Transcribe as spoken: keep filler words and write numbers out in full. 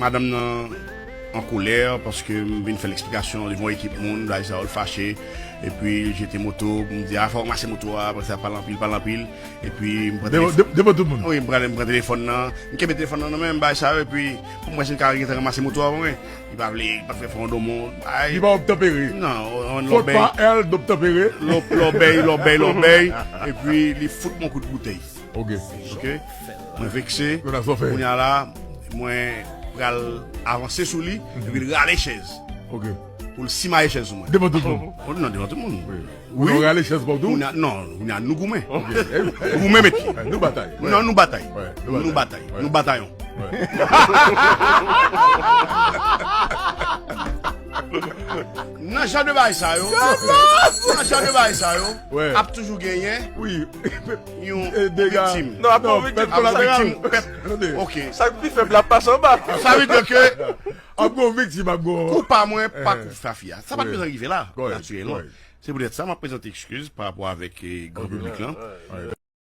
Madanm nan an kolè paske m vin fè l eksplikasyon devan yon ekip moun, bagay sa yo, l fache. Epi l jete moto, m di, "A, fò w ranmase moto a, apre sa, pale anpil, pale anpil." Epi m pran telefòn. Devan tout moun? Wi, m pran, m pran telefòn nan. M kenbe telefòn nan nan men m, bagay sa yo, epi pou m wè si m ka gentan ranmase moto a pou mwen. Li pa vle, li pa t vle fè yon domon. Li pa obtanpere? Non, yon lòbèy. Fòt pa L, dobtanpere. Lòbèy, lòbèy, lòbèy. Epi li fout mwen kout boutèy. Ok. Ok. Mwen vekse. Kounye a la, mwen pral avanse sou li, epi l rale chèz. Ok. Pou l simaye chèz sou mwen. Devan tout moun? Oh, non, devan tout moun. Wi. Ou rale chèz pa w tou? Kounye a, non, kounye a nou goumen. Ok. Nou goumen, met pye. Nou batay. Non, nou batay. Nou batay. Nou batayon. Nan jan de bagay sa yo, nan jan de bagay sa yo, ap toujou genyen yon viktim. Non, ap yon viktim. Ap yon viktim, pèp. Ok. Sa k pi fèb la ap pase anba. Sa vle di ke ap gon viktim, ap gon kou pa mwen, pa kou Fafi a. Sa pa t bezwen rive la, natirèlman. Se poutèt sa, m ap prezante ekskiz pa rapò avèk, eh, gran piblik lan.